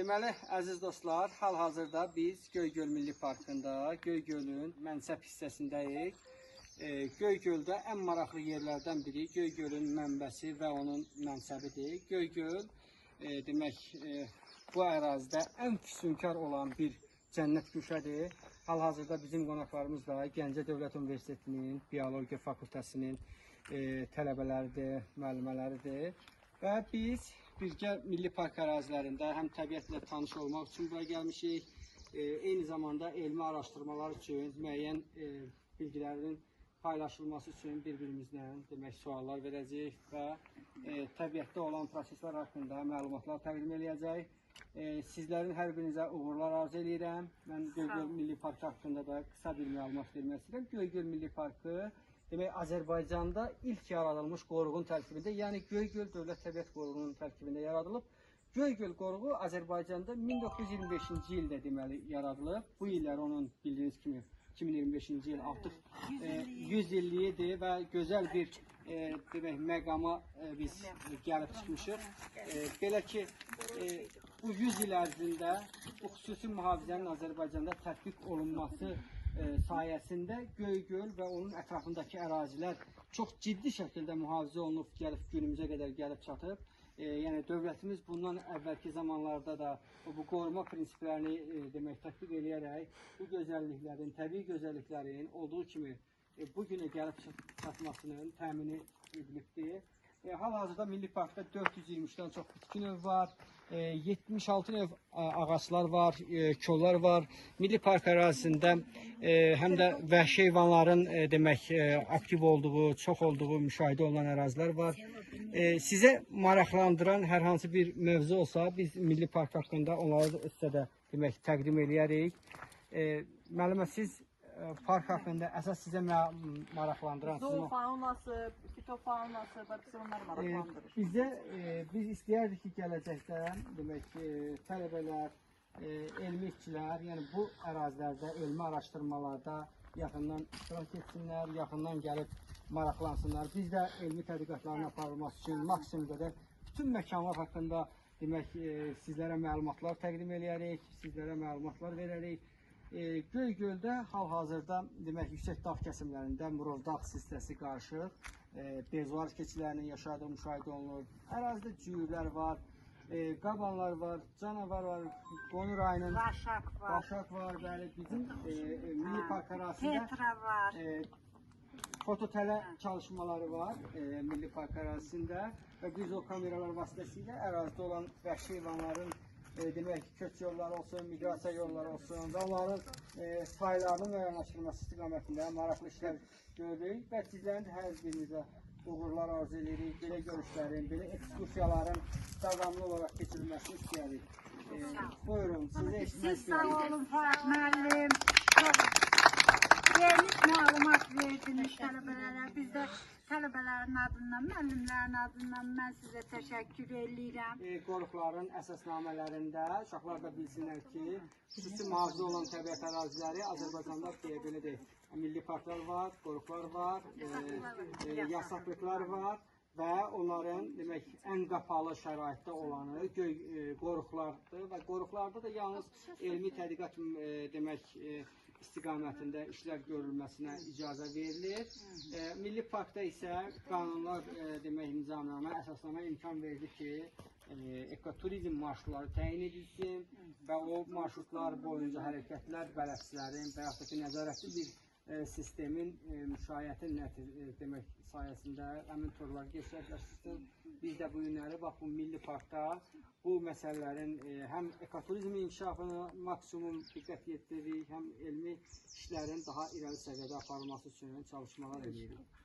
Deməli, əziz dostlar, hal-hazırda biz Göygöl Milli Parkında, Göygölün mənsəb hissəsindəyik. Göygöldə ən maraqlı yerlərdən biri Göygölün mənbəsi və onun mənsəbidir. Göygöl, demək, bu ərazidə ən füsunkar olan bir cənnət güşədir. Hal-hazırda bizim qonaqlarımız da Gəncə Dövlət Universitetinin Biologiya Fakültəsinin tələbələridir, müəllimələridir. Və biz birgə Milli Park ərazilərində həm təbiətlə tanış olmaq üçün bura gəlmişik, eyni zamanda elmi araşdırmalar üçün müəyyən bilgilərin paylaşılması üçün bir-birimizlə demək suallar verəcəyik və təbiətdə olan proseslər haqqında məlumatlar təqdim eləyəcəyik. Sizlərin hər birinizə uğurlar arzu eləyirəm. Mən Göygöl Milli Parkı haqqında da qısa bir məlumat vermək istəyirəm. Göygöl Milli Parkı demək Azərbaycanda ilk yaradılmış qoruğun tərkibində, yəni Göygöl Dövlət Təbiət Qoruğunun tərkibində yaradılıb. Göygöl qoruğu Azərbaycanda 1925-ci ildə deməli yaradılıb. Bu illər onun bildiyiniz kimi 2025-ci il artıq 100 illiyidir və gözəl bir demək məqama biz gəlib çıxmışıq. Belə ki, bu 100 il ərzində bu xüsusi mühafizənin Azərbaycanda tətbiq olunması sayəsində Göygöl və onun ətrafındakı ərazilər çox ciddi şəkildə mühafizə olunub, gəlib günümüzə qədər gəlib çatıb. Yəni dövlətimiz bundan əvvəlki zamanlarda da bu qoruma prinsiplərini demək tətbiq eləyərək bu gözəlliklərin, təbii gözəlliklərin olduğu kimi bu günə gəlib çatmasının təmini edilibdir. Hal-hazırda Milli Parkda 423-dən çox bitki növü var, 76 növ ağaclar var, kollar var. Milli Park ərazisində həm də vəhşi heyvanların demək aktiv olduğu, çox olduğu müşahidə olunan ərazilər var. Sizə maraqlandıran hər hansı bir mövzu olsa, biz Milli Park haqqında onları sizə də demək təqdim eləyərik. Müəllimə, siz park haqqında əsas sizə maraqlandıran Zoofaunası, fitofaunası, bax onlar maraqlandırır. Bizə biz istəyərdik ki, gələcəkdə demək tələbələr, elmi işçilər, yəni bu ərazilərdə elmi araşdırmalarda yaxından iştirak etsinlər, yaxından gəlib maraqlansınlar. Biz də elmi tədqiqatların aparılması üçün maksimum qədər bütün məkanlar haqqında demək sizlərə məlumatlar təqdim eləyərik, sizlərə məlumatlar verərik. Göygöldə hal-hazırda demək yüksək dağ kəsimlərində Murovdağ silsiləsi qarışıq, bezuar keçilərinin yaşadığı müşahidə olunur. Ərazidə cüyürlər var, qabanlar var, canavar var, Qonur ayının Vaşaq var. Vaşaq var, bəli, bizim Milli Park ərazisində Petra var. Fototələ çalışmaları var Milli Park ərazisində və biz o kameralar vasitəsilə ərazidə olan vəhşi heyvanların demək köç yolları olsun, miqrasiya yolları olsun və onların saylarının müəyyənləşdirilməsi istiqamətində maraqlı işlər görürük və sizlərin də hər birinizə uğurlar arzu edirik. Belə görüşlərin, belə ekskursiyaların davamlı olaraq keçirilməsini istəyirik. Buyurun, sizə eşitmək Siz sağ istəyirik. olun Fuat müəllim. Çox geniş məlumat verdiniz tələbələrə. Biz də tələbələrin adından, müəllimlərin adından mən sizə təşəkkür eləyirəm. Qoruqların əsasnamələrində uşaqlar da bilsinlər ki, xüsusi mühafizə olan təbiət əraziləri Azərbaycanda belə deyək, milli parklar var, qoruqlar var, yasaqlıqlar var və onların demək ən qapalı şəraitdə olanı qoruqlardır və qoruqlarda da yalnız elmi tədqiqat demək istiqamətində işlər görülməsinə icazə verilir. Milli parkda isə qanunlar demək nizamnamə, əsasnamə imkan verdi ki, ekoturizm marşrutları təyin edilsin və o marşrutlar boyunca hərəkətlər bələdçilərin və yaxud da ki, nəzarətli bir sistemin müşayiətin demək sayəsində həmin turlar keçirilir. Biz də bu günləri bax bu Milli Parkda bu məsələlərin həm ekoturizmin inkişafına maksimum diqqət yetiririk, həm elmi işlərin daha irəli səviyyədə aparılması üçün çalışmalar edirik.